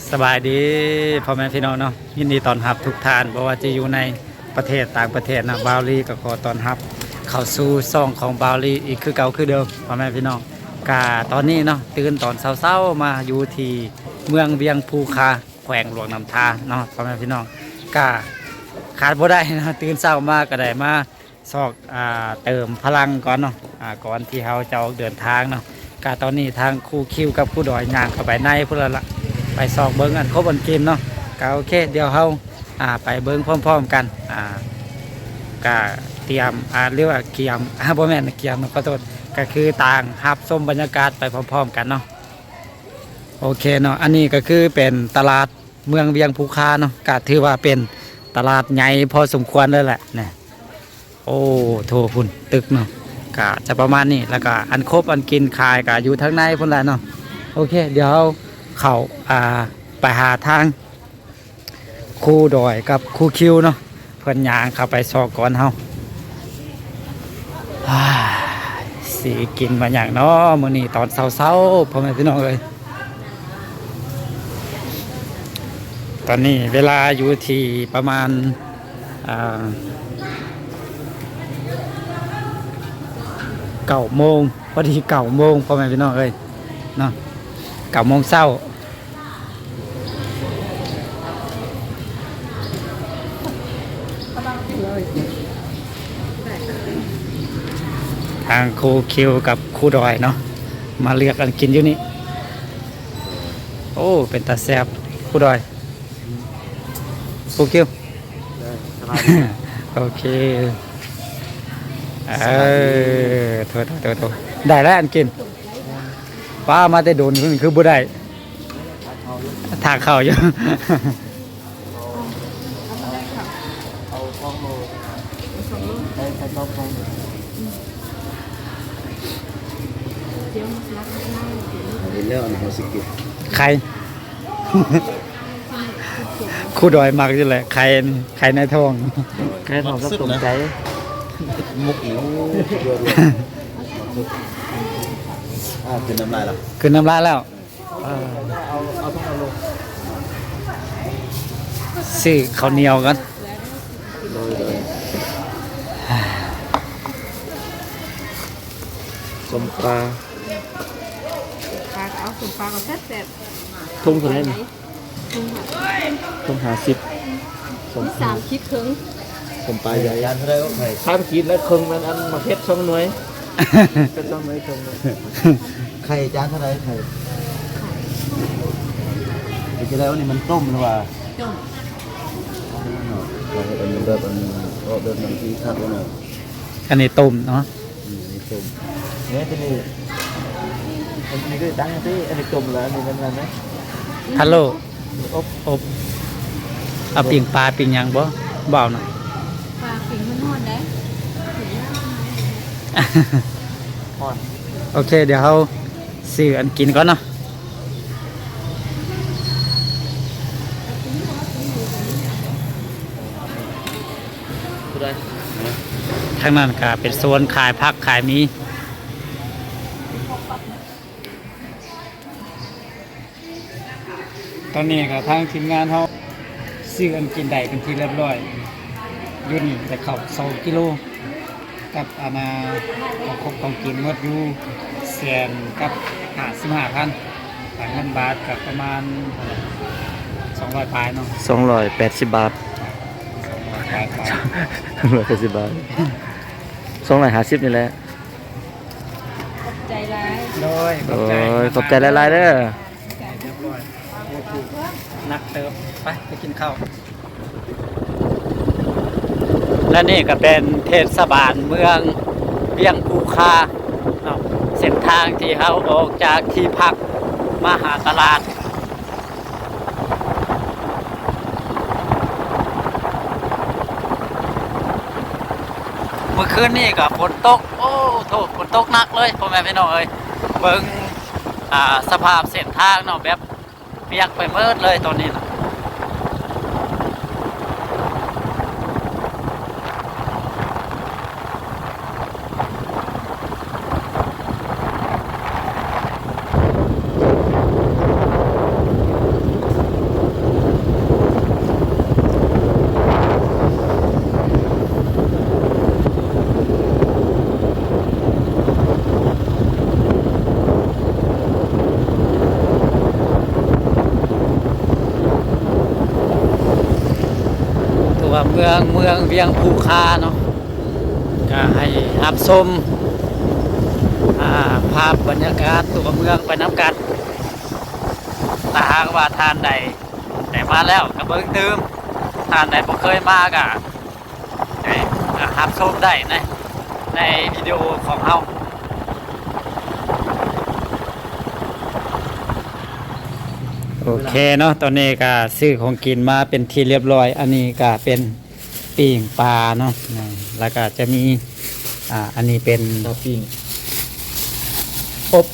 ສະບາຍດີພໍ່ແມ່ພີ່ນ້ອງເນາະ, ຍິນດີຕ້ອນຮັບທຸກທ່ານ ບໍ່ວ່າຈະຢູ່ໃນປະເທດຕ່າງປະເທດນະ. ບ່າວລີກໍຂໍຕ້ອນຮັບເຂົ້າສູ່ຊ່ອງຂອງບ່າວລີອີກຄືເກົ່າຄືເດີມ ພໍ່ແມ່ພີ່ນ້ອງ. ກະຕອນນີ້ເນາະ ຕື່ນຕອນເຊົ້າໆ ມາຢູ່ທີ່ເມືອງວຽງພູຄາ ແຂວງຫຼວງນ້ຳທາເນາະ ພໍ່ແມ່ພີ່ນ້ອງ. ກະຂາດບໍ່ໄດ້ເນາະ ຕື່ນເຊົ້າມາກໍໄດ້ມາ ຊອກ ອ່າ ເຕີມພະລັງກ່ອນເນາະ ອ່າ ກ່ອນທີ່ເຮົາຈະອອກເດີນທາງເນາະ. ກະຕອນນີ້ທາງຄູຄິວກັບຄູດອຍຍ່າງເຂົ້າໄປໃນພຸ້ນລະ ໄປຊອກເບິ່ງອັນຄົບອັນກິນເນາະ. ກະໂອເຄ ດຽວເຮົາ ອ່າ ໄປເບິ່ງພ້ອມໆກັນ. ອ່າ ກະຕຽມ ອ່າ ຫຼືວ່າກຽມ ອ່າ ບໍ່ແມ່ນກຽມເນາະ ຂໍໂທດ ກະຄືຕ່າງຮັບຊົມບັນຍາກາດໄປພ້ອມໆກັນເນາະ. ໂອເຄເນາະ ອັນນີ້ກໍຄືເປັນຕະຫຼາດ ເມືອງວຽງພູຄາເນາະ ກະຖືວ່າເປັນຕະຫຼາດໃຫຍ່ພໍສົມຄວນເລີຍແຫຼະນະ. ໂອ້ ໂທ້ ພຸ້ນຕຶກເນາະ ກະຈະປະມານນີ້ ແລ້ວກະອັນຄົບອັນກິນຂາຍກະຢູ່ທາງໃນພຸ້ນແຫຼະເນາະ. ໂອເຄ ດຽວເຮົາເຂົ້າ ອ່າ ໄປຫາທາງຄູດອຍກັບຄູຄິວເນາະ ເພິ່ນຍ່າງເຂົ້າໄປຊອກກ່ອນເຮົາ. ອ່າ ຊິກິນມາຫຍັງເນາະ ມື້ນີ້ຕອນເຊົ້າໆ ພໍ່ແມ່ພີ່ນ້ອງເອີຍ. ຕອນນີ້ເວລາຢູ່ທີ່ປະມານ ອ່າ ເກົ້າໂມງ ພໍດີເກົ້າໂມງ ພໍ່ແມ່ພີ່ນ້ອງເອີຍເນາະ ເກົ້າໂມງເຊົ້າ. ທາງຄູຄິວກັບຄູດອຍເນາະ ມາເລືອກອັນກິນຢູ່ນີ້. ໂອ້ ເປັນຕາແຊບ ຄູດອຍ ຄູຄິວ. ເອີ ສະບາຍດີ. ໂອເຄ ເອີ ໂທ ໂທ ໂທ ໄດ້ແລ້ວອັນກິນ. ປ້າມາແຕ່ດົນ ຄືບໍ່ໄດ້ ຖ້າເຂົ້າຢູ່. ເອົາສອງໂລ ໃສ່ ໃສ່ສອງໂລ ເຫັນແລ້ວ ອັນນີ້ເຮົາຊິກິນ ໄຂ່ ຄູດອຍມັກຢູ່ແຫຼະ ໄຂ່ ໄຂ່ໃນທ້ອງ ໄຂ່ທ້ອງກັບຕົ້ມໄກ່ ໝົກອີກ ໂອ້ ສຸດຍອດເລີຍ. ອ່າ ຄືນນ້ຳລາຍແລ້ວ ຄືນນ້ຳລາຍແລ້ວ. ເອີ ເອົາ ເອົາ ເອົາ ຊື້ເຂົ້າໜຽວກ່ອນ. ໂດຍ ໂດຍ ສົ້ມປາ ປາກໍເອົາ ສົ້ມປາກໍແຊບໆ. ຖົງເທົ່າໃດນີ້? ຖົງຫ້າສິບ ມີສາມຂີດເຄິ່ງ ສົ້ມປາໃຫຍ່ ຈານເທົ່າໃດ? ໂອ້ ໄຂ່ ສາມຂີດແລ້ວເຄິ່ງ ແມ່ນອັນໝາກເຫັດສອງໜ່ວຍ ເປັນສອງໜ່ວຍເຄິ່ງ. ໄຂ່ຈານເທົ່າໃດ? ໄຂ່ ເປັນຈັ່ງໃດ? ອັນນີ້ມັນຕົ້ມ ຫຼືວ່າ ຕົ້ມ ເນາະ ເຮັດອັນນີ້ແບບ ອັນນີ້ ເພາະແບບນັ້ນທີ່ຄັກແລ້ວເນາະ. ອັນນີ້ຕົ້ມເນາະ ອືມ ອັນນີ້ຕົ້ມ ນີ້ຕົວນີ້ ອັນນີ້ກໍຕັ້ງທີ່ ອັນນີ້ຕົ້ມແລ້ວ ອັນນີ້ມັນນັ້ນນະ ພະໂລ້ ອົບ ອົບ ເອົາປີ້ງປາປີ້ງຫຍັງບໍ່? ບໍ່ເອົານະ ປາປີ້ງມັນຮ້ອນເດ້ ຮ້ອນ. ໂອເຄ ດຽວເຮົາຊື້ອັນກິນກ່ອນເນາະ. ທາງນັ້ນກະເປັນສວນຂາຍຜັກຂາຍໝີ່. ຕອນນີ້ກໍທາງທີມງານເຮົາຊື້ອັນກິນໄດ້ເປັນທີ່ຮຽບຮ້ອຍ. ຢູ່ນີ້ໄດ້ເຂົ້າສອງກິໂລ ກັບອັນນ່າ ຂອງຄົບຂອງກິນໝົດຢູ່ແສນກັບຫ້າສິບຫ້າພັນ ເງິນບາດກໍປະມານສອງຮ້ອຍປາຍເນາະ ສອງຮ້ອຍແປດສິບບາດ ສອງຮ້ອຍປາຍ ສອງຮ້ອຍແປດສິບບາດ ສອງຮ້ອຍຫ້າສິບນີ້ແຫຼະ. ຂອບໃຈຫຼາຍ ໂດຍ ຂອບໃຈ ໂອ້ຍ ຂອບໃຈຫຼາຍໆເດີ. ຮຽບຮ້ອຍ ໂອເຄ ໜັກເຕີບ ໄປ ໄປກິນເຂົ້າ. ແລະນີ້ກໍເປັນເທດສະບານເມືອງວຽງພູຄາເນາະ ເສັ້ນທາງທີ່ເຮົາອອກຈາກທີ່ພັກມາຫາຕະຫຼາດ. ມື້ຄືນນີ້ກໍຝົນຕົກ ໂອ້ໂທ້ ຝົນຕົກໜັກເລີຍ ພໍ່ແມ່ພີ່ນ້ອງເອີຍ. ເບິ່ງ ອ່າ ສະພາບເສັ້ນທາງເນາະ ແບບປຽກໄປໝົດເລີຍຕອນນີ້ນະ. ເ ເມືອງ ເມືອງວຽງພູຄາເນາະ ກະໃຫ້ຮັບຊົມ ອ່າ ພາບບັນຍາກາດຕົວເມືອງໄປນຳກັນ. ຖ້າຫາກວ່າທ່ານໃດໄດ້ມາແລ້ວກະເບິ່ງຕື່ມ, ທ່ານໃດບໍ່ເຄີຍມາກະ ໃຫ້ ອ່າ ຮັບຊົມໄດ້ໃນ ໃນວິດີໂອຂອງເຮົາ. ໂອເຄເນາະ, ຕອນນີ້ກະຊື້ຂອງກິນມາເປັນທີ່ລຽບຮ້ອຍ. ອັນນີ້ກະເປັນປີ້ງປາເນາະ, ແລ້ວກະຈະມີ ອ່າ ອັນນີ້ເປັນ ຕາປີ້ງ ອົບ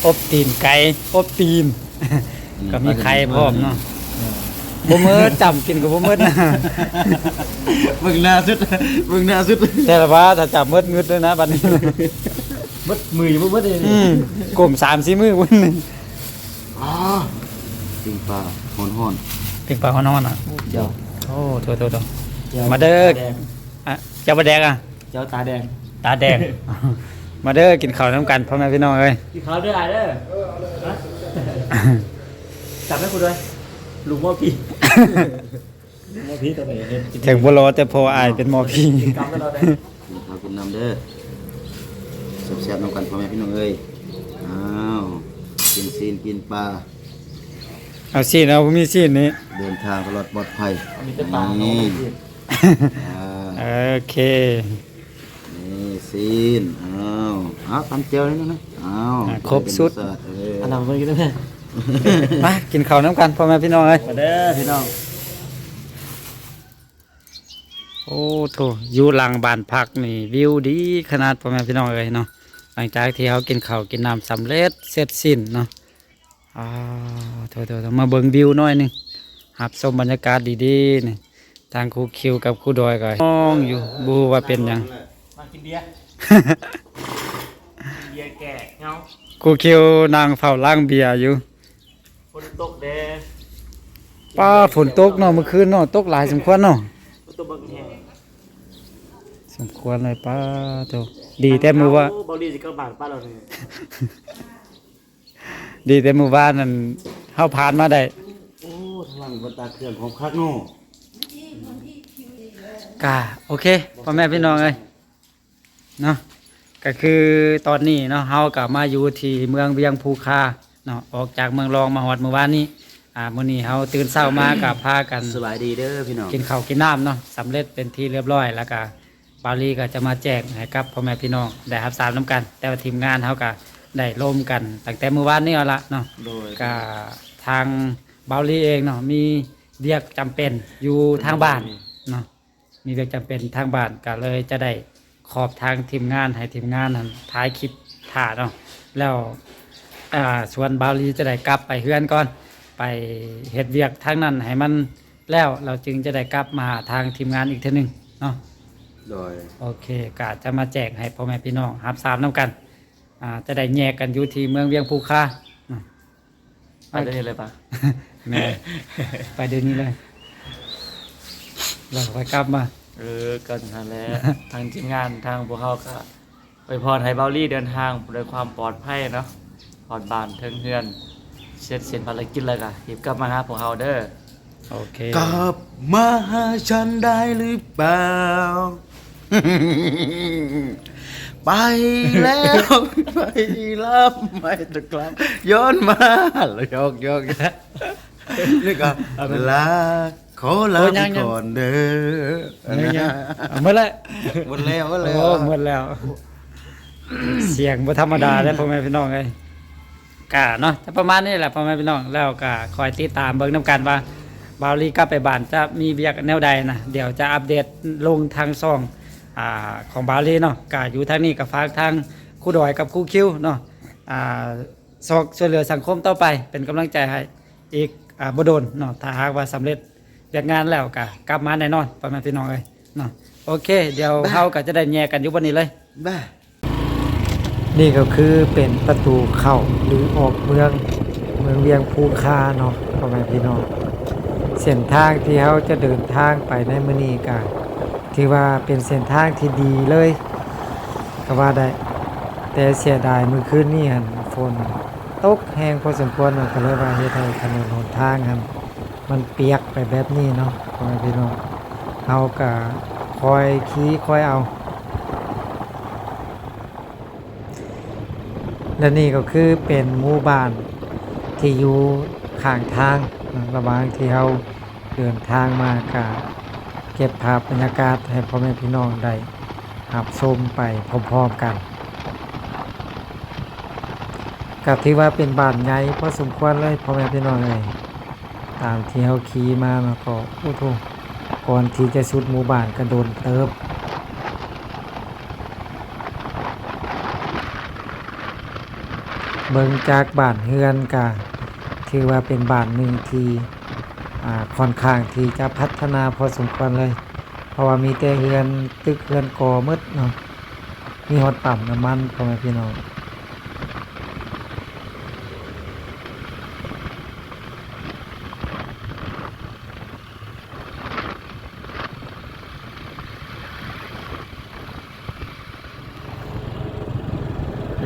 ອົບຕີນໄກ່ ອົບຕີນ ອືມ ກໍມີໄຂ່ພ້ອມເນາະ. ເອີ ບໍ່ໝົດ ຈ້ຳກິນກໍບໍ່ໝົດນະ. ເບິ່ງໜ້າສຸດ ເບິ່ງໜ້າສຸດ ແຕ່ລະວ່າຖ້າຈ້ຳໝົດງຶດເລີຍນະບັດນີ້. ໝົດມື້ຢູ່ບໍ່ໝົດເດ. ອືມ ກົມສາມສີ່ມື້ພຸ້ນ. ອໍ ປີ້ງປາຮ້ອນໆ ປີ້ງປາຮ້ອນໆນະ. ເຈົ້າ ໂອ້ ໂຖໆໆ ເຈົ້າ ມາເດີ ຕາແດງ ອ່ະ ເຈົ້າບໍ່ແດກອະ? ເຈົ້າຕາແດງ ຕາແດງ. ມາເດີ ກິນເຂົ້ານຳກັນ ພໍ່ແມ່ພີ່ນ້ອງເອີຍ. ກິນເຂົ້າເດີອ້າຍເດີ. ຈັບໃຫ້ກູດ້ວຍ ລູກໝໍຜີ. ໝໍຜີຕົວນີ້ເຫັນ ເຖິງບໍ່ຫຼໍ່ແຕ່ພໍ່ອ້າຍເປັນໝໍຜີ. ກິນເຂົ້າກິນນ້ຳເດີ ແຊບໆນຳກັນ ພໍ່ແມ່ພີ່ນ້ອງເອີຍ. ອ້າວ ກິນຊີ້ນກິນປາ ເອົາຊີ້ນ ເອົາ ບໍ່ມີຊີ້ນນີ້ ເດີນທາງຕະຫຼອດປອດໄພ. ມີແຕ່ປາ ນີ້ ອ່າ ໂອເຄ ນີ້ຊີ້ນ. ອ້າວ ອ້າວ ຕຳແຈ່ວນີ້ນະ. ອ້າວ ອ່າ ຄົບຊຸດ ເອີ ອັນນັ້ນເບິ່ງຢູ່ເດີ. ມາກິນເຂົ້ານຳກັນ ພໍ່ແມ່ພີ່ນ້ອງເອີຍ. ມາເດີພີ່ນ້ອງ. ໂອ້ໂຖ ຢູ່ຫຼັງບ້ານພັກນີ້ວິວດີຂະໜາດ ພໍ່ແມ່ພີ່ນ້ອງເອີຍເນາະ. ຫຼັງຈາກທີ່ເຮົາກິນເຂົ້າກິນນ້ຳສຳເລັດເສັດສິ້ນເນາະ. ອ້າ ໂຖໆໆ ມາເບິ່ງວິວໜ້ອຍໜຶ່ງ ຮັບຊົມບັນຍາກາດດີໆນີ້. ທາງຄູຄິວກັບຄູດອຍກໍມອງຢູ່ ບໍ່ຮູ້ວ່າເປັນຫຍັງ. ມາກິນເບຍ ເບຍແກ້ເຫງົາ. ຄູຄິວນັ່ງເຝົ້າລ້າງເບຍຢູ່. ຝົນຕົກເດ້. ປ້າ ຝົນຕົກເນາະ ມື້ຄືນເນາະ ຕົກຫຼາຍສົມຄວນເນາະ. ຝົນຕົກບັກແຮງ ສົມຄວນເລີຍ. ປ້າໂທ້ ດີແຕ່ມື້ວານ ໂອ້ ເບົາລີຊິກັບບ້ານປ້າແລ້ວນີ້. ດີແຕ່ມື້ວານນັ້ນເຮົາຜ່ານມາໄດ້. ໂອ້ ທາງຫຼັງບັນຕາເຄື່ອງຂອງຄັກເນາະ. ກະໂອເຄ ພໍ່ແມ່ພີ່ນ້ອງເອີຍ ເນາະ ກະຄືຕອນນີ້ເນາະ ເຮົາກະມາຢູ່ທີ່ເມືອງວຽງພູຄາເນາະ ອອກຈາກເມືອງລອງມາຮອດມື້ວານນີ້. ອ່າ ມື້ນີ້ເຮົາຕື່ນເຊົ້າມາກະພາກັນ ສະບາຍດີເດີພີ່ນ້ອງ ກິນເຂົ້າກິນນ້ຳເນາະ ສຳເລັດເປັນທີ່ລຽບຮ້ອຍ. ແລ້ວກະບ່າວລີກະຈະມາແຈກໃຫ້ກັບພໍ່ແມ່ພີ່ນ້ອງໄດ້ຮັບຊາບນຳກັນ. ແຕ່ວ່າທີມງານເຮົາກະໄດ້ລົມກັນຕັ້ງແຕ່ມື້ວານນີ້ແລ້ວລະເນາະ. ໂດຍ ກະທາງບ່າວລີເອງເນາະ ມີວຽກຈຳເປັນຢູ່ທາງບ້ານເນາະ ມີວຽກຈຳເປັນທາງບ້ານ ກະເລີຍຈະໄດ້ຂອບທາງທີມງານ ໃຫ້ທີມງານຫັ້ນຖ່າຍຄລິບຖ້າເນາະ. ແລ້ວ ອ່າ ສ່ວນບ່າວລີຈະໄດ້ກັບໄປເຮືອນກ່ອນ ໄປເຮັດວຽກທາງນັ້ນໃຫ້ມັນແລ້ວ ແລ້ວຈຶ່ງຈະໄດ້ກັບມາຫາທາງທີມງານອີກເທື່ອໜຶ່ງເນາະ. ໂດຍ ໂອເຄ ກະຈະມາແຈ້ງໃຫ້ພໍ່ແມ່ພີ່ນ້ອງຮັບຊາບນຳກັນ. ອ່າ ຈະໄດ້ແຍກກັນຢູ່ທີ່ເມືອງວຽງພູຄາເນາະ. ໄປດຽວນີ້ເລີຍປະ? ແມ່ນ ໄປດຽວນີ້ເລີຍ ແລ້ວຄ່ອຍກັບມາ. ເອີ ກໍຫັ້ນແຫຼະ ທາງທີມງານ ທາງພວກເຮົາກໍອວຍພອນໃຫ້ບ່າວລີເດີນທາງດ້ວຍຄວາມປອດໄພເນາະ ຮອດບ້ານເຖິງເຮືອນ ເສັດສິ້ນພາລະກິດແລ້ວກໍຮີບກັບມາຫາພວກເຮົາເດີ. ໂອເຄ ກັບມາຫາສັນໄດ້ຫຼືເປົ່າ? ໄປແລ້ວ ໄປລຳ ໄປຕະກລັບ ຍ້ອນມາ ຢອກໆ ນີ້ກໍ ເອົາເປັນ ລາ ຂໍລາໄປກ່ອນເດີ. ຍັງ ຍັງ ເອົາໝົດແລ້ວ ໝົດແລ້ວ ໝົດແລ້ວ ໂອ້ ໝົດແລ້ວ. ສຽງບໍ່ທຳມະດາເດ້ ພໍ່ແມ່ພີ່ນ້ອງເອີຍ. ກະເນາະ ຈະປະມານນີ້ແຫຼະ ພໍ່ແມ່ພີ່ນ້ອງ. ແລ້ວກະຄອຍຕິດຕາມເບິ່ງນຳກັນວ່າບ່າວລີກັບໄປບ້ານຈະມີວຽກແນວໃດນະ, ດຽວຈະອັບເດດລົງທາງຊ່ອງ ອ່າ ຂອງບ່າວລີເນາະ. ກະຢູ່ທາງນີ້ກະຝາກທາງຄູດອຍກັບຄູຄິວເນາະ ອ່າ ຊອກຊ່ວຍເຫຼືອສັງຄົມຕໍ່ໄປ ເປັນກຳລັງໃຈໃຫ້ອີກ ອ່າ ບໍ່ດົນເນາະ. ຖ້າຫາກວ່າສຳເລັດວຽກງານແລ້ວກະກັບມາແນ່ນອນ ພໍ່ແມ່ພີ່ນ້ອງເອີຍເນາະ. ໂອເຄ ດຽວເຮົາກະຈະໄດ້ແຍກກັນຢູ່ບ່ອນນີ້ເລີຍ. ນີ້ກໍຄືເປັນປະຕູເຂົ້າ ຫຼື ອອກເມືອງ ເມືອງວຽງພູຄາເນາະ ພໍ່ແມ່ພີ່ນ້ອງ. ເສັ້ນທາງທີ່ເຮົາຈະເດີນທາງໄປໃນມື້ນີ້ກະຖືວ່າເປັນເສັ້ນທາງທີ່ດີເລີຍກໍວ່າໄດ້, ແຕ່ເສຍດາຍມື້ຄືນນີ້ຫັ້ນຝົນຕົກແຮງພໍສົມຄວນເນາະ ກໍເລີຍວ່າເຮັດໃຫ້ຖະໜົນຫົນທາງຫັ້ນມັນປຽກໄປແບບນີ້ເນາະ ພໍ່ແມ່ພີ່ນ້ອງ. ເຮົາກະຄ່ອຍຂີ່ຄ່ອຍເອົາ. ແລະນີ້ກໍຄືເປັນໝູ່ບ້ານທີ່ຢູ່ຂ້າງທາງ. ລະຫວ່າງທີ່ເຮົາເດີນທາງມາ ກະເກັບພາບບັນຍາກາດໃຫ້ພໍ່ແມ່ພີ່ນ້ອງໄດ້ຮັບຊົມໄປພ້ອມໆກັນ. ກະຖືວ່າເປັນບ້ານໃຫຍ່ພໍສົມຄວນເລີຍ ພໍ່ແມ່ພີ່ນ້ອງເອີຍ. ຕາມທີ່ເຮົາຂີ່ມາເນາະ ກໍ ໂອ້ໂທ ກ່ອນທີ່ຈະສຸດໝູ່ບ້ານກໍດົນເຕີບ. ເບິ່ງຈາກບ້ານເຮືອນກະຖືວ່າເປັນບ້ານໜຶ່ງທີ່ ອ່າ ຂ້ອນຂ້າງທີ່ຈະພັດທະນາພໍສົມຄວນເລີຍ ເພາະວ່າມີແຕ່ເຮືອນ ຕຶກເຮືອນກໍ່ໝົດເນາະ. ມີຮອດປ້ຳນ້ຳມັນ ພໍ່ແມ່ພີ່ນ້ອງ.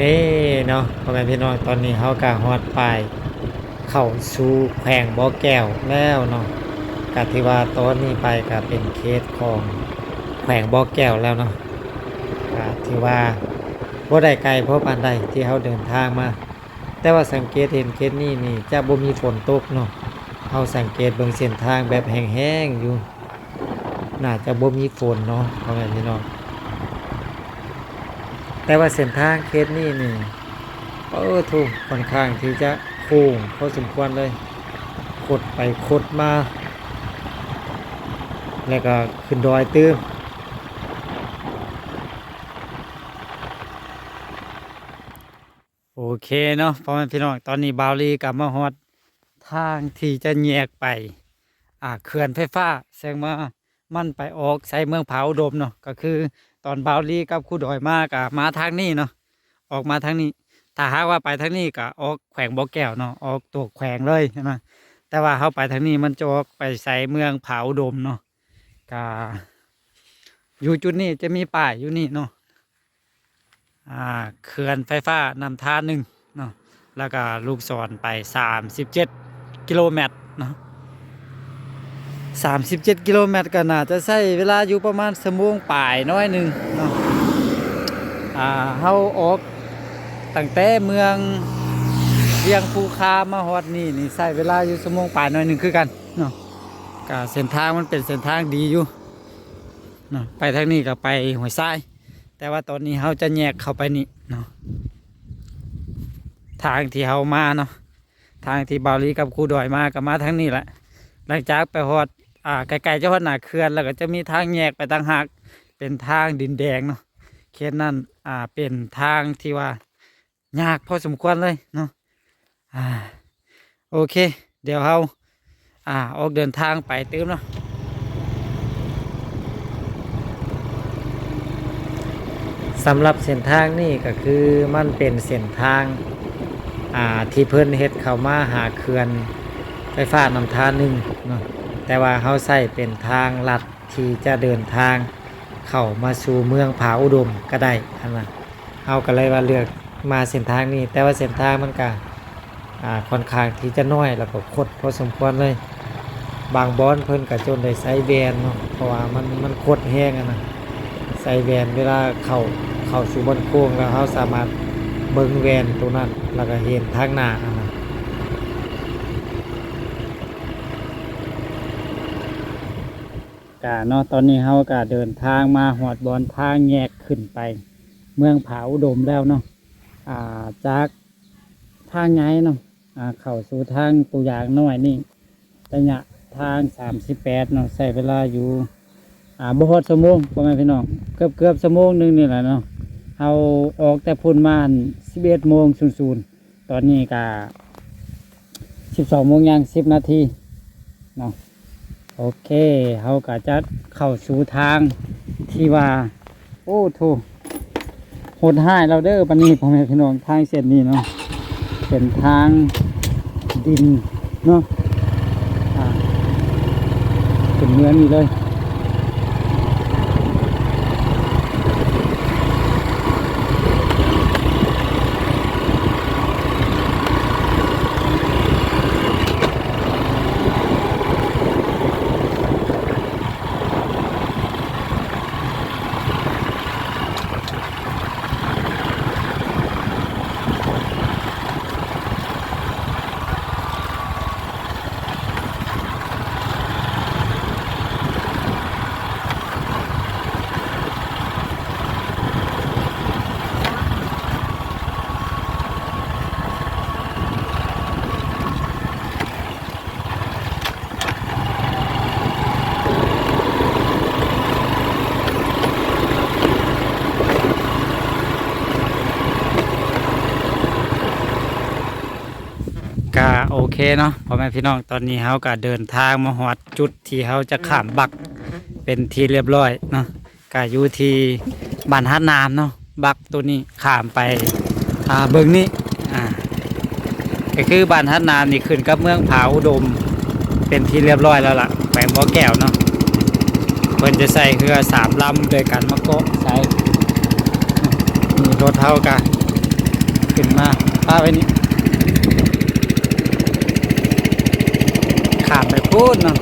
ນີ້ເນາະ ພໍ່ແມ່ພີ່ນ້ອງ, ຕອນນີ້ເຮົາກະຮອດປາຍເຂົ້າສູ່ແຂວງບໍ່ແກ້ວແລ້ວເນາະ. ກະຖືວ່າຕອນນີ້ໄປກະເປັນເຂດຂອງແຂວງບໍ່ແກ້ວແລ້ວເນາະ. ກະຖືວ່າບໍ່ໄດ້ໄກພໍປານໃດທີ່ເຮົາເດີນທາງມາ. ແຕ່ວ່າສັງເກດເຫັນເຂດນີ້ນີ້ຈະບໍ່ມີຝົນຕົກເນາະ. ເຮົາສັງເກດເບິ່ງເສັ້ນທາງແບບແຫ້ງໆຢູ່ ໜ້າຈະບໍ່ມີຝົນເນາະ ພໍ່ແມ່ພີ່ນ້ອງ. ແຕ່ວ່າເສັ້ນທາງເຂດນີ້ນີ້ ເອີ ໂທ້ ຂ້ອນຂ້າງທີ່ຈະໂຄ້ງພໍສົມຄວນເລີຍ, ຄົດໄປຄົດມາ ແລ້ວກໍຂຶ້ນດອຍຕື່ມ. ໂອເຄເນາະ ພໍ່ແມ່ພີ່ນ້ອງ, ຕອນນີ້ບ່າວລີກໍມາຮອດທາງທີ່ຈະແຍກໄປ ອ່າ ເຂື່ອນໄຟຟ້າ ເຊິ່ງວ່າມັນໄປອອກໃສ່ເມືອງຜາອຸດົມເນາະ. ກໍຄືຕອນບ່າວລີກັບຄູດອຍມາ ກໍມາທາງນີ້ເນາະ, ອອກມາທາງນີ້. ຖ້າຫາກວ່າໄປທາງນີ້ ກໍອອກແຂວງບໍ່ແກ້ວເນາະ, ອອກຕົວແຂວງເລີຍນະ. ແຕ່ວ່າເຮົາໄປທາງນີ້ ມັນຈະອອກໄປໃສ່ເມືອງຜາອຸດົມເນາະ. ກະຢູ່ຈຸດນີ້ຈະມີປ້າຍຢູ່ນີ້ເນາະ, ອ່າ ເຂື່ອນໄຟຟ້ານ້ຳທາໜຶ່ງເນາະ, ແລ້ວກະລູກສອນໄປສາມສິບເຈັດກິໂລແມັດເນາະ. ສາມສິບເຈັດກິໂລແມັດ ກໍໜ້າຈະໃຊ້ເວລາຢູ່ປະມານຊົ່ວໂມງປາຍໜ້ອຍໜຶ່ງເນາະ. ອ່າ ເຮົາອອກຕັ້ງແຕ່ເມືອງວຽງພູຄາມາຮອດນີ້ນີ້ ໃຊ້ເວລາຢູ່ຊົ່ວໂມງປາຍໜ້ອຍໜຶ່ງຄືກັນເນາະ. ກະເສັ້ນທາງມັນເປັນເສັ້ນທາງດີຢູ່ເນາະ, ໄປທາງນີ້ກໍໄປຫ້ວຍຊາຍ, ແຕ່ວ່າຕອນນີ້ເຮົາຈະແຍກເຂົ້າໄປນີ້ເນາະ. ທາງທີ່ເຮົາມາເນາະ, ທາງທີ່ບ່າວລີກັບຄູດອຍມາ ກໍມາທາງນີ້ແຫຼະ. ຫຼັງຈາກໄປຮອດ ອ່າ ໃກ້ໆຈະຮອດໜ້າເຂື່ອນແລ້ວ ກໍຈະມີທາງແຍກໄປຕ່າງຫາກ ເປັນທາງດິນແດງເນາະ. ເຂດນັ້ນ ອ່າ ເປັນທາງທີ່ວ່າ ຍາກພໍສົມຄວນເລີຍເນາະ. ອ່າ ໂອເຄ ດຽວເຮົາ ອ່າ ອອກເດີນທາງໄປຕື່ມເນາະ. ສຳລັບເສັ້ນທາງນີ້ກໍຄືມັນເປັນເສັ້ນທາງ ອ່າ ທີ່ເພິ່ນເຮັດເຂົ້າມາຫາເຂື່ອນໄຟຟ້ານ້ຳທາໜຶ່ງເນາະ, ແຕ່ວ່າເຮົາໃຊ້ເປັນທາງລັດ ທີ່ຈະເດີນທາງເຂົ້າມາສູ່ເມືອງຜາອຸດົມກໍໄດ້ຫັ້ນນະ. ເຮົາກໍເລີຍວ່າເລືອກມາເສັ້ນທາງນີ້, ແຕ່ວ່າເສັ້ນທາງມັນກະ ອ່າ ຂ້ອນຂ້າງທີ່ຈະນ້ອຍ ແລ້ວກໍຄົດພໍສົມຄວນເລີຍ. ບາງບ່ອນເພິ່ນກໍຈົນໄດ້ໃສ່ແວ່ນເນາະ, ເພາະວ່າມັນ ມັນຄົດແຮງຫັ້ນນະ. ໃສ່ແວ່ນເວລາເຂົ້າ ເຂົ້າສູ່ບ່ອນໂຄ້ງແລ້ວ ເຮົາສາມາດເບິ່ງແວ່ນໂຕນັ້ນ ແລ້ວກໍເຫັນທາງໜ້າຫັ້ນນະ. ກະເນາະ ຕອນນີ້ເຮົາກະເດີນທາງມາຮອດບ່ອນທາງແຍກຂຶ້ນໄປເມືອງຜາອຸດົມແລ້ວເນາະ. ອ່າ ຈາກທາງໃຫຍ່ເນາະ ອ່າ ເຂົ້າສູ່ທາງປູຢາງນ້ອຍນີ້ ໄລຍະທາງສາມສິບແປດເນາະ, ໃຊ້ເວລາຢູ່ ອ່າ ບໍ່ຮອດຊົ່ວໂມງ ພໍ່ແມ່ພີ່ນ້ອງ, ເກືອບໆຊົ່ວໂມງໜຶ່ງນີ້ແຫຼະເນາະ. ເຮົາອອກແຕ່ພຸ້ນມາສິບເອັດໂມງສູນໆ ຕອນນີ້ກະສິບສອງໂມງຍ່າງສິບນາທີເນາະ. ໂອເຄ ເຮົາກະຈະເຂົ້າສູ່ທາງທີ່ວ່າ ໂອ້ໂທ້ ໂຫດຮ້າຍແລ້ວເດີ ບັດນີ້ ພໍ່ແມ່ພີ່ນ້ອງ, ທາງເສັ້ນນີ້ເນາະ ເປັນທາງດິນເນາະ ອ່າ ເປັນເມືອງນີ້ເລີຍ. ໂ ກະໂອເຄເນາະ ພໍ່ແມ່ພີ່ນ້ອງ, ຕອນນີ້ເຮົາກະເດີນທາງມາຮອດຈຸດທີ່ເຮົາຈະຂ້າມບັກເປັນທີ່ລຽບຮ້ອຍເນາະ. ກະຢູ່ທີ່ບ້ານຫາດນ້ຳເນາະ, ບັກໂຕນີ້ຂ້າມໄປ ອ່າ ເບິ່ງນີ້ ອ່າ ກະຄືບ້ານຫາດນ້ຳນີ້ຂຶ້ນກັບເມືອງຜາອຸດົມເປັນທີ່ລຽບຮ້ອຍແລ້ວລະ ແຂວງບໍ່ແກ້ວເນາະ. ເພິ່ນຈະໃຊ້ເຮືອສາມລຳດ້ວຍກັນມາເກາະໃສ່ ນີ້ລົດເຮົາກະຂຶ້ນມາປະໄວ້ນີ້ ຂ້າມໄປພຸ້ນເນາະ.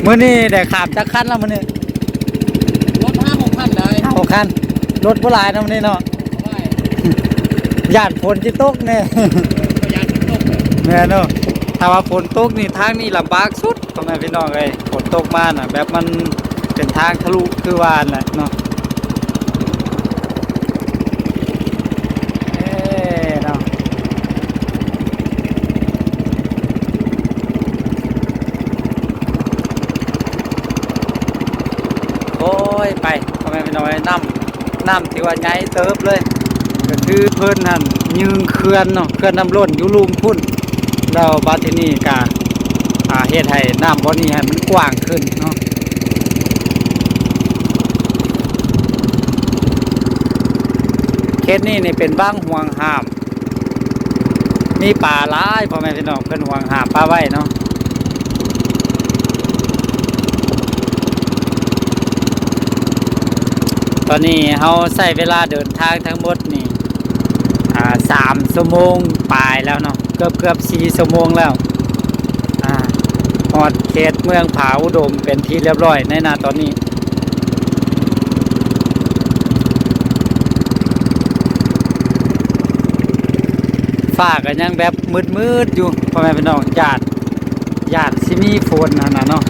ມື້ນີ້ໄດ້ຂ້າມຈັກຄັນແລ້ວມື້ນີ້? ລົດຫ້າຫົກຄັນໄດ້ ຫ້າຫົກຄັນ ລົດບໍ່ຫຼາຍເນາະມື້ນີ້ເນາະ. ບໍ່ຫຼາຍ ຢ້ານຝົນຊິຕົກແດ່ ຢ້ານຝົນຕົກ ແມ່ນເນາະ. ຖ້າວ່າຝົນຕົກນີ້ທາງນີ້ລຳບາກສຸດ ພໍ່ແມ່ພີ່ນ້ອງເອີຍ, ຝົນຕົກມານະ ແບບມັນເປັນທາງທະລຸຄືວ່າຫັ້ນແຫຼະເນາະ. ເອີເນາະ ໂອ້ຍ ໄປ ພໍ່ແມ່ພີ່ນ້ອງເອີຍ, ນ້ຳ ນ້ຳຖືວ່າໃຫຍ່ເຕີບເລີຍ, ກະຄືເພິ່ນຫັ້ນຍຶ່ງເຂື່ອນເນາະ, ເຂື່ອນນ້ຳລົ້ນຢູ່ລຸ່ມພຸ້ນ ແລ້ວບາດທີນີ້ກະ ອ່າ ເຮັດໃຫ້ນ້ຳບ່ອນນີ້ໃຫ້ມັນກວ້າງຂຶ້ນເນາະ. ເຂດນີ້ນີ້ເປັນວັງຫ່ວງຫ້າມ ມີປາຫຼາຍ ພໍ່ແມ່ພີ່ນ້ອງ, ເພິ່ນຫວງຫ້າມປາໄວ້ເນາະ. ຕອນນີ້ເຮົາໃຊ້ເວລາເດີນທາງທັງໝົດນີ້ ອ່າ ສາມຊົ່ວໂມງປາຍແລ້ວເນາະ, ເກືອບໆສີ່ຊົ່ວໂມງແລ້ວ. ອ່າ ຮອດເຂດເມືອງຜາອຸດົມເປັນທີ່ລຽບຮ້ອຍໃນນາຕອນນີ້. ຟ້າກໍຍັງແບບມືດໆຢູ່ ພໍ່ແມ່ພີ່ນ້ອງ, ຢ້ານ ຢ້ານຊິມີຝົນຫັ້ນນະເນາະ.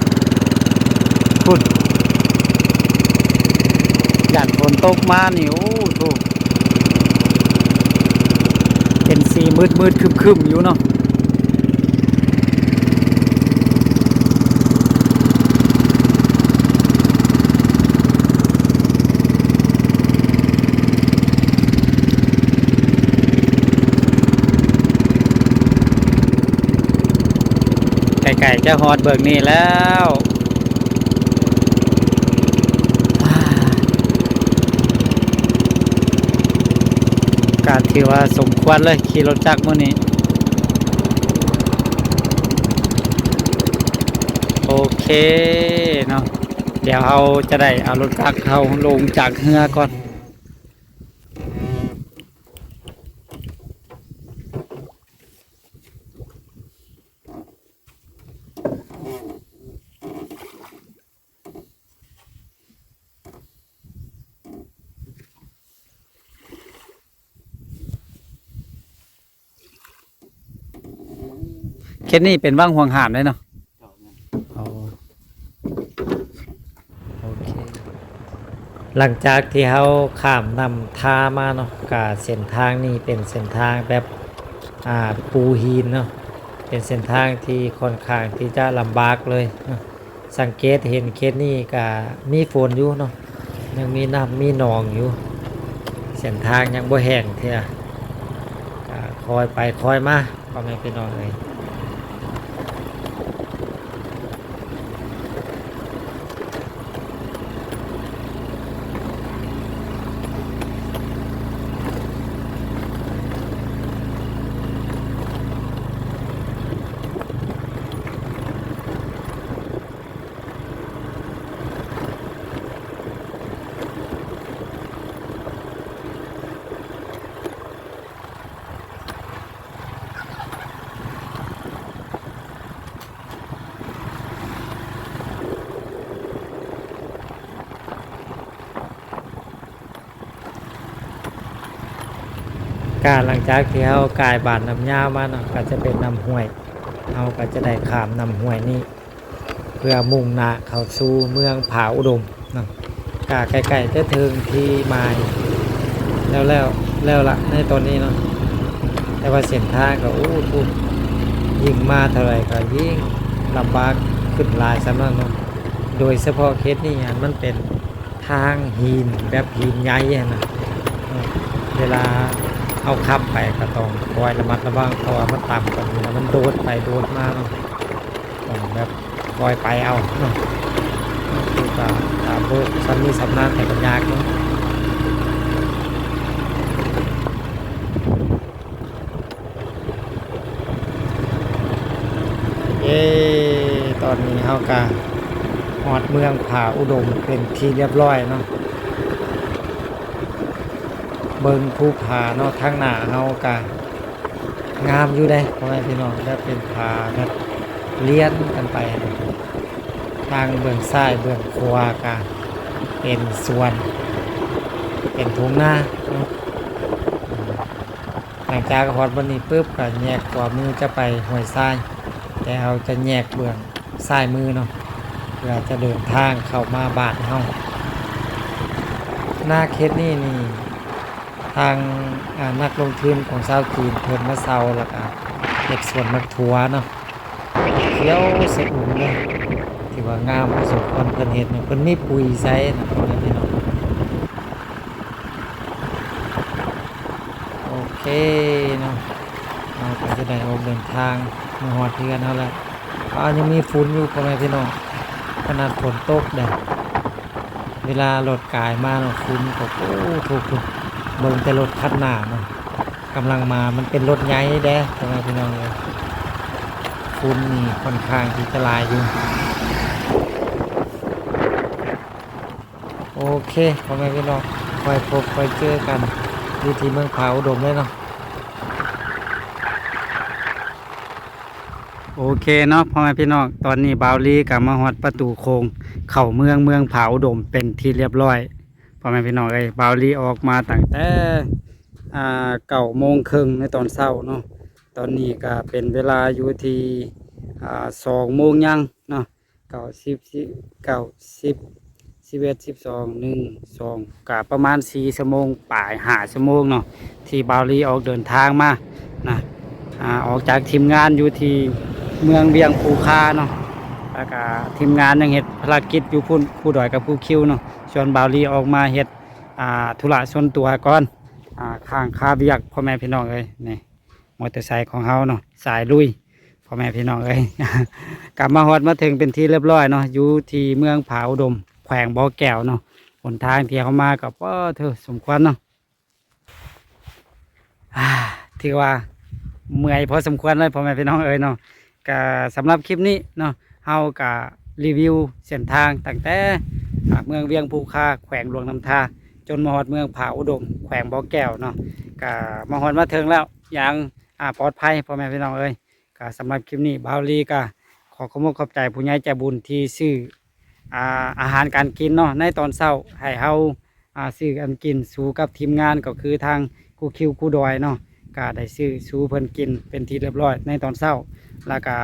ພຸ້ນ ຢ້ານຝົນຕົກມານີ້ ໂອ້ໂຫ ເປັນສີມືດໆຄຶ້ມໆຢູ່ເນາະ. ໃກ້ໆຈະຮອດເບື້ອງນີ້ແລ້ວ. ກະຖືວ່າສົມຄວນເລີຍ ຂີ່ລົດຈັກມື້ນີ້. ໂອເຄເນາະ, ດຽວເຮົາຈະໄດ້ເອົາລົດຈັກເຮົາລົງຈາກເຮືອກ່ອນ. ເຂດນີ້ເປັນວັງຫ່ວງຫ້າມເດ້ເນາະ. ເຈົ້າ ແມ່ນ. ອໍ ໂອເຄ ຫຼັງຈາກທີ່ເຮົາຂ້າມນ້ຳທາມາເນາະ, ກະເສັ້ນທາງນີ້ເປັນເສັ້ນທາງແບບ ອ່າ ປູຫີນເນາະ, ເປັນເສັ້ນທາງທີ່ຂ້ອນຂ້າງທີ່ຈະລຳບາກເລີຍເນາະ. ສັງເກດເຫັນເຂດນີ້ກະມີຝົນຢູ່ເນາະ, ຍັງມີນ້ຳມີໜອງຢູ່, ເສັ້ນທາງຍັງບໍ່ແຫ້ງເທື່ອ, ກະຄ່ອຍໄປຄ່ອຍມາ ພໍ່ແມ່ພີ່ນ້ອງເອີຍ. ກະຫຼັງຈາກທີ່ເຮົາກາຍບ້ານນ້ຳຍາວມາເນາະ, ກະຈະເປັນນ້ຳຫ້ວຍ, ເຮົາກະຈະໄດ້ຂ້າມນ້ຳຫ້ວຍນີ້ ເພື່ອມຸ່ງໜ້າເຂົ້າສູ່ເມືອງຜາອຸດົມເນາະ, ກະໃກ້ໆຈະເຖິງທີ່ໝາຍແລ້ວ ແລ້ວ ແລ້ວລະໃນຕອນນີ້ເນາະ. ແຕ່ວ່າເສັ້ນທາງກໍ ໂອ້ ທຸກ ຍິ່ງມາເທົ່າໃດກໍຍິ່ງລຳບາກຂຶ້ນຫຼາຍສ່ຳນັ້ນເນາະ, ໂດຍສະເພາະເຂດນີ້ຫັ້ນ ມັນເປັນ ທາງຫີນແບບຫີນໃຫຍ່ຫັ້ນນະ, ເວລາເຮົ ເຮົາຂັບໄປກໍຕ້ອງຄອຍລະມັດລະວັງ ເພາະວ່າມັນຕ່ຳກວ່ານີ້ ແລ້ວມັນໂດດໄປໂດດມາເນາະ ຕ້ອງແບບ ຄ່ອຍໄປເອົາເນາະ. ຄືກະ ກະບໍ່ຊຳນິຊຳນານ ແຕ່ກໍຍາກເນາະ. ເອີ ຕອນນີ້ເຮົາກະຮອດເມືອງຜາອຸດົມເປັນທີ່ລຽບຮ້ອຍເນາະ. ເບິ່ງພູຜາເນາະ ທາງໜ້າເຮົາກະງາມຢູ່ເດ້ ພໍ່ແມ່ພີ່ນ້ອງ ແບບເປັນຜາແບບລຽນກັນໄປ ທາງເບື້ອງຊ້າຍເບື້ອງຂວາກະເປັນສວນ ເປັນທົ່ງນາເນາະ. ຫຼັງຈາກຮອດບ່ອນນີ້ປຶບ ກໍແຍກຂວາມືຈະໄປຫ້ວຍຊາຍ ແຕ່ເຮົາຈະແຍກເບື້ອງຊ້າຍມືເນາະ ເພື່ອຈະເດີນທາງເຂົ້າມາບ້ານເຮົາ. ນາເຂດນີ້ນີ້ ທາງ ອາ ນັກລົງທຶນຂອງຊາວຈີນເພິ່ນມາເຊົ່າ ແລ້ວກະເຮັດສວນໝາກຖົ່ວເນາະ ຂຽວຊະອຸ່ມເລີຍ ຖືວ່າງາມພໍສົມຄວນເພິ່ນເຮັດເນາະ ເພິ່ນມີປຸ໋ຍໃສ່ນະ ພໍ່ແມ່ພີ່ນ້ອງ. ໂອເຄເນາະ ເຮົາກໍຈະໄດ້ອອກເດີນທາງມາຮອດເຮືອນເຮົາແລ້ວ. ອ້າວ ຍັງມີຝຸ່ນຢູ່ ພໍ່ແມ່ພີ່ນ້ອງ ຂະໜາດຝົນຕົກເດ້. ເວລາລົດກາຍມາເນາະ ຝຸ່ນກໍ ໂອ້ ໂທ້ ເບິ່ງແຕ່ລົດຄັນໜ້າເນາະ ກຳລັງມາ ມັນເປັນລົດໃຫຍ່ເດ້ ພໍ່ແມ່ພີ່ນ້ອງເອີຍ. ຝຸ່ນນີ້ຂ້ອນຂ້າງທີ່ຈະຫຼາຍຢູ່. ໂອເຄ ພໍ່ແມ່ພີ່ນ້ອງ ຄ່ອຍພົບຄ່ອຍເຈີກັນຢູ່ທີ່ເມືອງຜາອຸດົມເລີຍເນາະ. ໂອເຄເນາະ ພໍ່ແມ່ພີ່ນ້ອງ ຕອນນີ້ບ່າວລີກໍມາຮອດປະຕູໂຂງເຂົ້າເມືອງ ເມືອງຜາອຸດົມເປັນທີ່ລຽບຮ້ອຍ ພໍ່ແມ່ພີ່ນ້ອງເອີຍ. ບ່າວລີອອກມາຕັ້ງແຕ່ ອາ ເກົ້າໂມງເຄິ່ງໃນຕອນເຊົ້າເນາະ ຕອນນີ້ກໍເປັນເວລາຢູ່ທີ່ ອາ ສອງໂມງຍັງເນາະ. ເກົ້າ ສິບ ສິບ ເກົ້າ ສິບ ສິບເອັດ ສິບສອງ ໜຶ່ງ ສອງ ກະປະມານສີ່ຊົ່ວໂມງປາຍ ຫ້າຊົ່ວໂມງເນາະ ທີ່ບ່າວລີອອກເດີນທາງມານະ ອາ ອອກຈາກທີມງານຢູ່ທີ່ເມືອງວຽງພູຄາເນາະ ແລ້ວກະທີມງານຍັງເຮັດພາລະກິດຢູ່ພຸ້ນ ຄູດອຍກັບຄູຄິວເນາະ ສ່ວນບ່າວລີອອກມາເຮັດ ອາ ທຸລະສ່ວນຕົວກ່ອນ ອາ ຄ້າງຄາວຽກ ພໍ່ແມ່ພີ່ນ້ອງເອີຍ ນີ້ ມໍເຕີໄຊຂອງເຮົາເນາະ ສາຍລຸຍ ພໍ່ແມ່ພີ່ນ້ອງເອີຍ. ກັບມາຮອດມາເຖິງເປັນທີ່ລຽບຮ້ອຍເນາະ ຢູ່ທີ່ເມືອງຜາອຸດົມ ແຂວງບໍ່ແກ້ວເນາະ. ຫົນທາງທີ່ເຮົາມາກໍ ປາດໂທ້ ສົມຄວນເນາະ ອາ ຖືວ່າເມື່ອຍພໍສົມຄວນເລີຍ ພໍ່ແມ່ພີ່ນ້ອງເອີຍເນາະ. ກະສຳລັບຄລິບນີ້ເນາະ ເຮົາກະຣີວິວເສັ້ນທາງຕັ້ງແຕ່ ອາ ເມືອງວຽງພູຄາ ແຂວງຫຼວງນ້ຳທາ ຈົນມາຮອດເມືອງຜາອຸດົມ ແຂວງບໍ່ແກ້ວເນາະ. ກະມາຮອດມາເຖິງແລ້ວຢ່າງ ອາ ປອດໄພ ພໍ່ແມ່ພີ່ນ້ອງເອີຍ. ກະສຳລັບຄລິບນີ້ ບ່າວລີກະຂໍຂອບອົກຂອບໃຈຜູ້ໃຫຍ່ໃຈບຸນທີ່ຊື້ ອາ ອາຫານການກິນເນາະ ໃນຕອນເຊົ້າ ໃຫ້ເຮົາ ອາ ຊື້ອັນກິນສູ່ກັບທີມງານ ກໍຄືທາງຄູຄິວ ຄູດອຍເນາະ ກະໄດ້ຊື້ສູ່ເພິ່ນກິນເປັນທີ່ລຽບຮ້ອຍໃນຕອນເຊົ້າ ແລ້ວກະ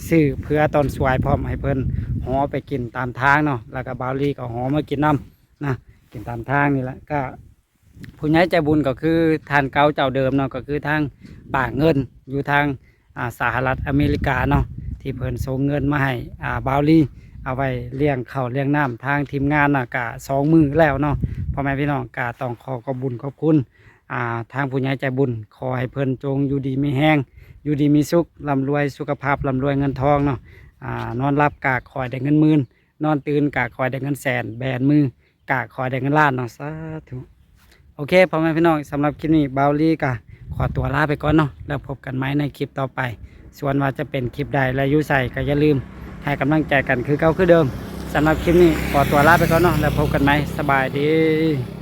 ຊື້ເຜືອຕອນສວຍພ້ອມໃຫ້ເພິ່ນຫໍ່ໄປກິນຕາມທາງເນາະ ແລ້ວກະບ່າວລີກໍຫໍ່ມາກິນນຳນະ ກິນຕາມທາງນີ້ແຫຼະ. ກະ ຜູ້ໃຫຍ່ໃຈບຸນກໍຄືທ່ານເກົ່າເຈົ້າເດີມເນາະ ກໍຄືທາງປ້າເງິນ ຢູ່ທາງ ອາ ສະຫະລັດອາເມລິກາເນາະ ທີ່ເພິ່ນສົ່ງເງິນມາໃຫ້ ອາ ບ່າວລີ ເອົາໄວ້ລ້ຽງເຂົ້າລ້ຽງນ້ຳທາງທີມງານນະ ກະສອງມື້ແລ້ວເນາະ ພໍ່ແມ່ພີ່ນ້ອງ. ກະຕ້ອງຂໍຂອບບຸນຂອບຄຸນ ອາ ທາງຜູ້ໃຫຍ່ໃຈບຸນ ຂໍໃຫ້ເພິ່ນຈົ່ງຢູ່ດີມີແຮງ ຢູ່ດີມີສຸກ ລ່ຳລວຍສຸຂະພາບ ລ່ຳລວຍເງິນທອງເນາະ. ອາ ນອນຫຼັບກະຂໍໃຫ້ໄດ້ເງິນໝື່ນ ນອນຕື່ນກະຂໍໃຫ້ໄດ້ເງິນແສນ ແບນມື ກະຂໍໃຫ້ໄດ້ເງິນລ້ານເນາະ ສາທຸ. ໂອເຄ ພໍ່ແມ່ພີ່ນ້ອງ ສຳລັບຄລິບນີ້ ບ່າວລີກະຂໍຕົວລາໄປກ່ອນເນາະ ແລ້ວພົບກັນໃໝ່ໃນຄລິບຕໍ່ໄປ. ສ່ວນວ່າຈະເປັນຄລິບໃດ ແລະ ຢູ່ໃສ ກະຢ່າລືມໃຫ້ກຳລັງໃຈກັນຄືເກົ່າຄືເດີມ. ສຳລັບຄລິບນີ້ ຂໍຕົວລາໄປກ່ອນເນາະ ແລ້ວພົບກັນໃໝ່. ສະບາຍດີ.